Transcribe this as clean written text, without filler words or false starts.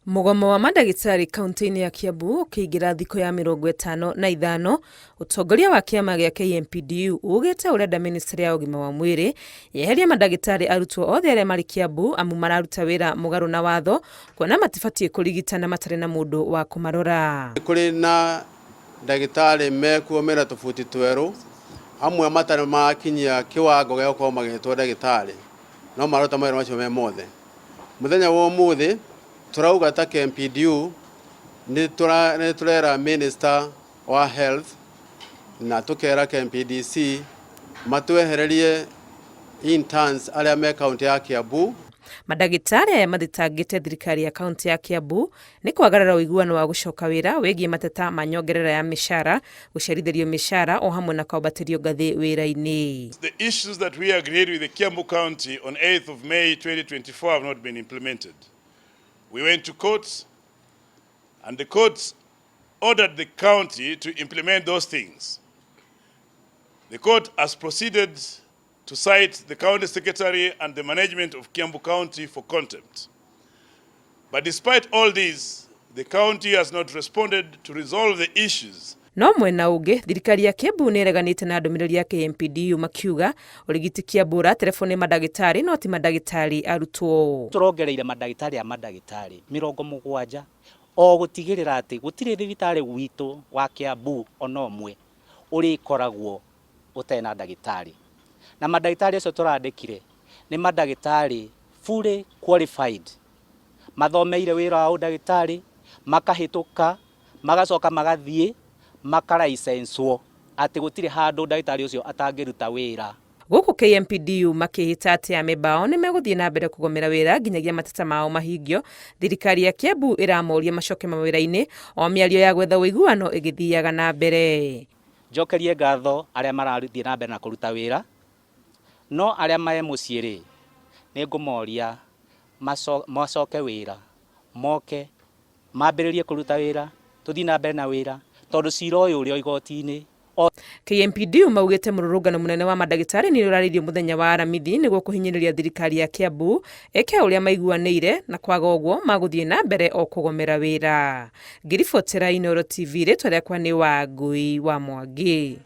Mũgomo wa mandagĩtarĩ kaunti-inĩ ya Kiambu ũkĩingĩra thikũ ya 55, ũtongoria wa kĩama gĩa KMPDU ugĩte ũrenda ministry ya ũgima wa mwĩrĩ yeherie mandagĩtarĩ arutwo othe arĩa marĩ Kiambu amu mararuta wĩra mũgarũ na watho, kuona matibatiĩ kũrigitana matarĩ na mũndũ wa kũmarora. Kũrĩ na ndagĩtarĩ mekuo mena tũbuti twerũ, amwe matarĩ marakinyia kĩwango gĩa gũkorwo magĩtwo ndagĩtarĩ, no maruta mawĩra macio me mothe. Mũthenya wa ũmũthĩ tũrauga ta KMPDU nĩ tũrera Minister wa Health na tũkera KMPDC matwehererie interns arĩa me kaunti ya Kiambu. Mandagĩtarĩ aya mathitangĩte thirikari ya kaunti ya Kiambu nĩ kwagarara ũiguano wa gũcoka wĩra wĩgiĩ mateta ma nyongerera ya mĩcara, gũcerithĩrio mĩcara o hamwe na kwambatĩrio ngathĩ wĩra-inĩ. The issues that we agreed with the Kiambu County on 8th of May 2024 have not been implemented. We went to court, and the court ordered the county to implement those things. The court has proceeded to cite the county secretary and the management of Kiambu County for contempt. But despite all this, the county has not responded to resolve the issues. No mwena ũngĩ, thirikari ya Kiambu nĩ ĩreganĩte na ndũmĩrĩri ya KMPDU, makiuga ũrigiti Kiambu ũraterebwo nĩ mandagĩtarĩ no ti mandagĩtarĩ arutwo. Tũrongereire mandagĩtarĩ a mandagĩtarĩ 70 o gũtigĩrĩra atĩ gũtirĩ thibitarĩ witũ wa Kiambu ona ũmwe ũrĩkoragwo ũtarĩ na ndagĩtarĩ, na mandagĩtarĩ acio tũrandĩkire nĩ mandagĩtarĩ fully qualified, mathomeire wĩra wa ũndagĩtarĩ, makahĩtũka, magacoka magathiĩ makaraicenswo atĩ gũtirĩ handũ ndagĩtarĩ ũcio atangĩruta wĩra. Gũkũ KMPDU makĩhĩta atĩ amemba ao nĩ megũthiĩ na mbere kũgomera wĩra nginyagia mateta mao mahingio. Thirikari ya Kiambu ĩramoria macoke mawĩra-inĩ o mĩario ya gwetha ũiguano ĩgĩthiaga na mbere. Njokerie ngatho arĩa marathiĩ na mbere na kũruta wĩra, no arĩa me mũciĩ rĩ, nĩ ngũmoria macoke wĩra, moke mambĩrĩrie kũruta wĩra, tũthiĩ na mbere na wĩra, tondũ cira ũyũ ũrĩ o igoti-inĩ. KMPDU maugĩte mũrũrũngano mũnene wa mandagĩtarĩ nĩ ũrarĩirio mũthenya wa Aramithi nĩguo kũhinyĩrĩria thirikari ya Kiambu ĩke ũrĩa maiguanĩire, na kwaga ũguo magũthiĩ na mbere o kũgomera wĩra. Ngĩribotera Inooro TV, rĩtwa rĩakwa nĩ Wangui wa Mwangi.